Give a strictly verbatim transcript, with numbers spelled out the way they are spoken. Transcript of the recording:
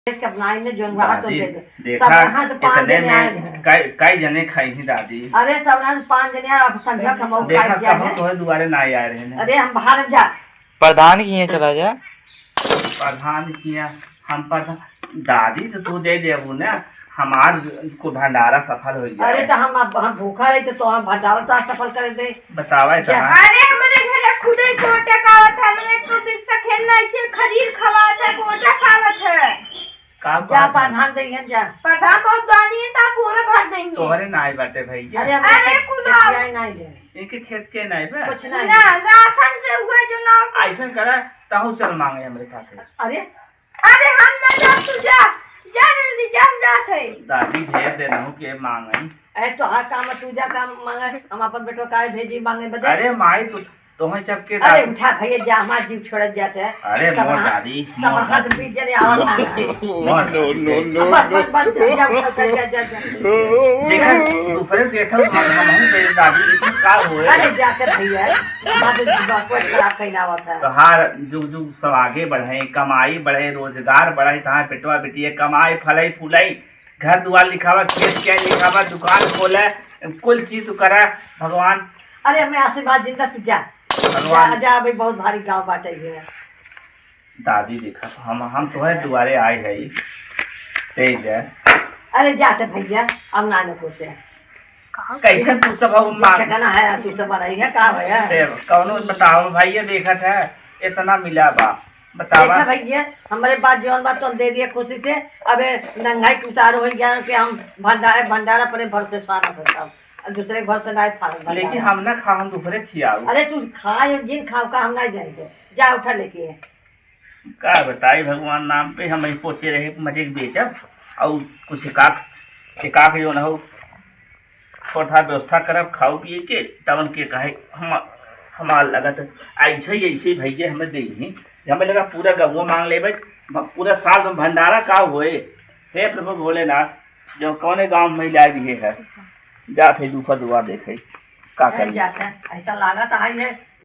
इसके अपना इन्हें जोन वहाँ तो दादी, दे दे। देखा, सब यहाँ से पाँच इतने जने आए में हैं। कई, कई जने खाई थी दादी। अरे, सब यहाँ से पाँच जने आए, अब संझा का मौका देखा, आ गया कहूँ है। तोहे दुआरे ना आए रहे हैं। अरे, हम बाहर में जा। प्रधान की यहाँ चला जा। प्रधान किया, हम प्रधान, दादी तो तू दे देबू ना, हमार को भंडारा सफल हो गया। अरे, तो हम, अब हम भूखा रही तो, तो हम भंडारा तो आज सफल कर दे। बतावा जा। इतना। अरे, हमरे घरे खुदे कोटा का आवत है, हमरे एक तो बिस्सा खेलना, इसे खरीद खवात है, कोटा खावत है। का जा बात है? प्रधान दे, जा। प्रधान बहुत दानी है, ता पूरा भर देंगे। तोहरे नाई बाटे भैया। अरे, हमरे अरे, खेत, कुल खेतिया ही नाई दे। इनके खेत के नाई बा? कुछ नहीं। ना, राशन से हुआ जो ना। ऐसन करा, ताहू चल मांगे हमरे पास। अरे, अरे, हम ना जाब, तू जा। जा जल्दी, जा, हम जात है। दादी, ढेर दिन हो के मांगई। अरे, तोहार काम है, तू जा काम मांगे, हम अपन बेटवा काहे भेजी मांगे बदे? अरे माई, तू, तोहे सबके अरे, दादी। उठा भैया, जा, हमार जीव छोड़त जात है। अरे, सब मोर हाथ, दादी, सब मोर हाथ दादी। बीत जने आवत ना। मोर No, no, no, बस, बस, बस, जा, जा, उठा, जा, जा, जा। देखा, ऊपरे बैठल हम, हम हूँ, मेरे दादी, इतना का होए? अरे, जाते भैया, हमार तो बाप खराब कहीं ना आवत है। तोहार जुग जुग सब आगे बढ़े, कमाई बढ़े, रोजगार बढ़े, तहार बेटवा बेटिया कमाए, फले फूले, घर दुआर लिखावा, खेत के लिखावा, दुकान खोले, कुल चीज तू करा भगवान। अरे, हमें आशीर्वाद जिंदा तू जा। भगवान। जा, जा भाई, बहुत भारी गाँव बाटे ये। दादी देखा, हम, हम तोहरे दुआरे आए हई, दे दे। अरे, जाते भैया, अब ना नको से। कैसन तू सब हो जे मार? ठिकाना है, तू सब रही है, का भैया? से कौनो बताओ भाई, ये देखत है, इतना मिला बा, बतावा। देखा भैया, हमरे बात जौन बात तुम दे दिए खुशी से, अबे नंगाई के उतार हो गया कि हम भंडारे, भंडारा अपने भरोसे सारा करता हूँ, और दूसरे के भरोसे ना फाड़ भंडारा। लेकिन हम ना खा, हम दूसरे खियाऊ। अरे तू खा, जिन खाओ का हम ना जाएंगे, जा उठा लेके। का बताई भगवान नाम पे, हम ही सोचे रहे मजे के बेचब, और कुछ एकाक, एकाक जो न हो, थोड़ा व्यवस्था करब खाऊ पिए के, तवन के कहे हम, हमार लगत ऐसे ही, ऐसे ही भैया हमें दे ही, हमें लगा पूरा गौवा मांग लेबे, भ-, पूरा साल में भंडारा का होए। हे प्रभु भोलेनाथ, जो कौने गांव में ला दिए है, जात है दूसरा दुआर देखे, का अरे करी? जात है, ऐसा लागत आई है,